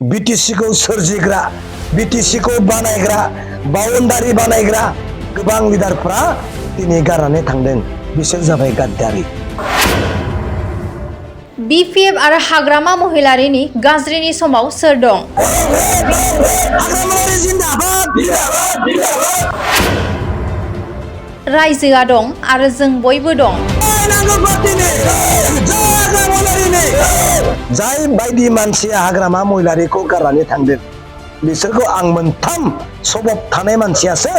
BTC को सोरजिग्रा BTC को बानायग्रा बाउन्डारि बानायग्रा गोबां लिडारफ्रा दिनै गारनानै थांदों बिसोर जाबाय गाद्दारि BPF आरो हाग्रामा महिलारिनि गाज्रिनि समाव सोर दं? रायजोआ दं आरो जों बयबो दं। जाय बायदि मानसिया हाग्रामा महिलारिखौ गारनानै थांदों बिसोरखौ आं मोनथाम सबब थानाय मानसियासो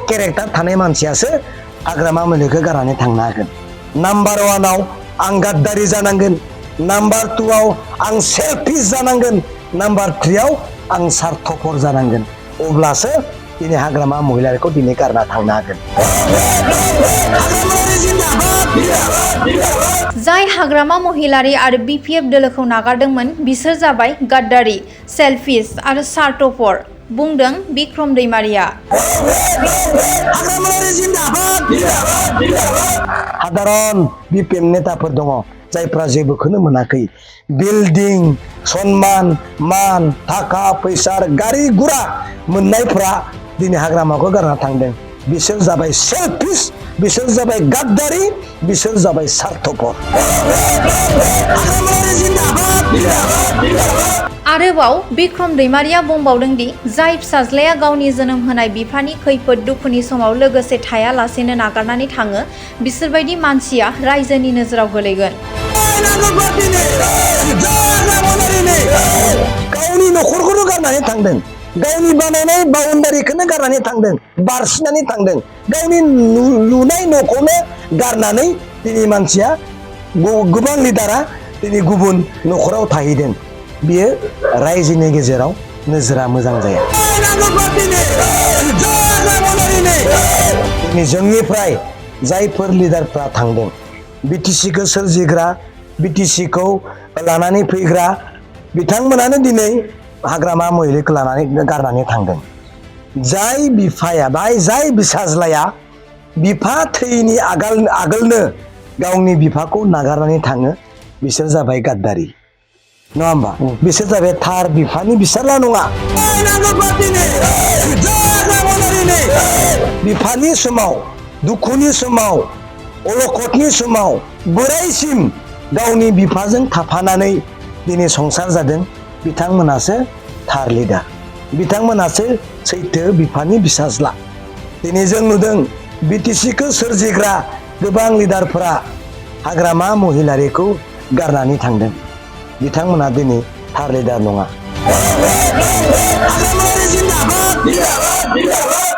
केरेक्टार थानाय मानसियासो हाग्रामा महिलारिखौ गारनानै थांनो हागोन। नाम्बार 1 आव आं गाद्दारि जानांगोन, नाम्बार 2 आव आं सेल्फिश जानांगोन, नाम्बार 3 आव आं सार्थफर जानांगोन। अब्लासो दिनै हाग्रामा महिलारिखौ दिनै गारना थांनो हागोन। जाय हाग्रामा महिलारि आरो BPF दोलोखौ नागारदोंमोन बिसोर जाबाय गाद्दारि, सेल्फिश आरो सार्थफर, बुंदों बिक्रम दैमारिया। साधारन BPF नेताफोर दङ जायफ्रा जेबोखौनो मोनाखै। बिल्डिं, सन्मान, मान, थाखा फैसा, गारि गुरा मोननायफ्रा दिनै हाग्रामाखौ गारना थांदों। बिसोर जाबाय सेल्फिश, बिसोर जाबाय गाद्दारि, बिसोर जाबाय सार्थफर। आरोबाव बिक्रम दैमारिया बुंबावदों दि जाय फिसाज्लाया गावनि जोनोम होनाय बिफानि खैफोद दुखुनि समाव लोगोसे थायालासेनो नागारनानै थाङो बिसोरबायदि मानसिया रायजोनि नोजोराव गोलैगोन। गावनि न'खरखौनो गारनानै थांदों, गावनि बानायनाय बाउन्डारिखौनो गारनानै थांदों, बारसिनानै थांदों, गावनि लुनाय न'खौनो गारनानै दिनै मानसिया गोबां लिडारा दिनै गुबुन न'खराव थाहैदों। बियो रायजोनि गेजेराव नोजोरा मोजां जाया। दिनै जोंनिफ्राय जायफोर लिडारफ्रा थांदों BTCखौ सोरजिग्रा, BTCखौ लानानै फैग्रा बिथांमोनानो दिनै हाग्रामा महिलारिखौ लानानै गारनानै थांदों। जाय बिफाया जाय बिसाज्लाया बिफा थैनि आगोलनो गावनि बिफाखौ नागारनानै थाङो बिसोर जाबाय गाद्दारि, नङा होमबा? बिसोर जाबाय थार बिफानि बिसारला नङा। बिफानि समाव, दुखुनि समाव, अलखदनि समाव बोराइसिम गावनि बिफाजों थाफानानै दिनै संसार जादों बिथांमोनासो थार लिडार, बिथांमोनासो सैथो बिफानि बिसाज्ला। दिनै जों नुदों BTCखौ सोरजिग्रा गोबां लिडारफोरा हाग्रामा महिलारिखौ गारनानै थांदों। बिथांमोना दिनै थार लिडार नङा।